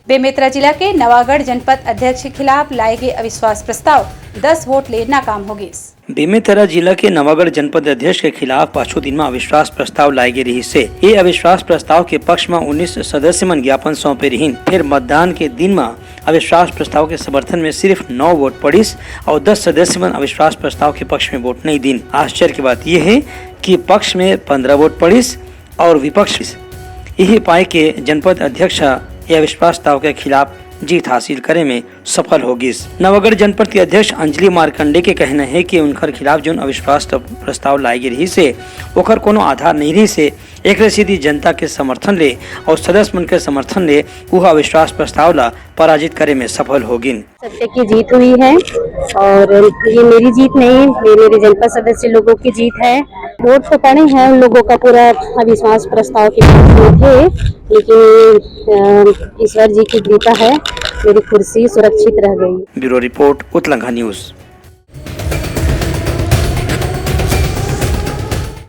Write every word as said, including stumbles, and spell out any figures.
बेमेतरा जिला के नवागढ़ जनपद अध्यक्ष के खिलाफ लाए गए अविश्वास प्रस्ताव दस वोट ले नाकाम हो गिस। बेमेतरा जिला के नवागढ़ जनपद अध्यक्ष के खिलाफ पाछू दिन म अविश्वास प्रस्ताव लाए गे रिहिस हे। ये अविश्वास प्रस्ताव के पक्ष म उन्नीस सदस्य मन ज्ञापन सौंपे रिहिन। फिर मतदान के दिन म अविश्वास प्रस्ताव के समर्थन में सिर्फ नौ वोट पड़िस और दस सदस्य मन अविश्वास प्रस्ताव के पक्ष में वोट नहीं दिन। आश्चर्य की बात यह है कि पक्ष में पन्द्रह वोट पड़िस और विपक्ष यही पाए के जनपद अध्यक्ष ह ये अविश्वास प्रस्ताव के खिलाफ जीत हासिल करे में सफल हो गिस। नवागढ़ जनपद के अध्यक्ष अंजलि मार्कंडे के कहना है कि उनकर खिलाफ जोन अविश्वास प्रस्ताव लाए गे रिहिस हे, ओकर कोनो आधार नहीं रिहिस हे। एकरे सेती जनता के समर्थन ले और सदस्य मन के समर्थन ले उह अविश्वास प्रस्ताव ला पराजित करे में सफल हो गिन। सत्य की जीत हुई है और ये मेरी जीत नहीं, ये मेरे जनपद सदस्य लोगों की जीत है। वोट तो पड़े हैं उन लोगों का पूरा अविश्वास प्रस्ताव के पक्ष में थे, लेकिन अ, ईश्वर जी की कृपा है, मेरी कुर्सी सुरक्षित रह गई। ब्यूरो रिपोर्ट, उतलंघा न्यूज।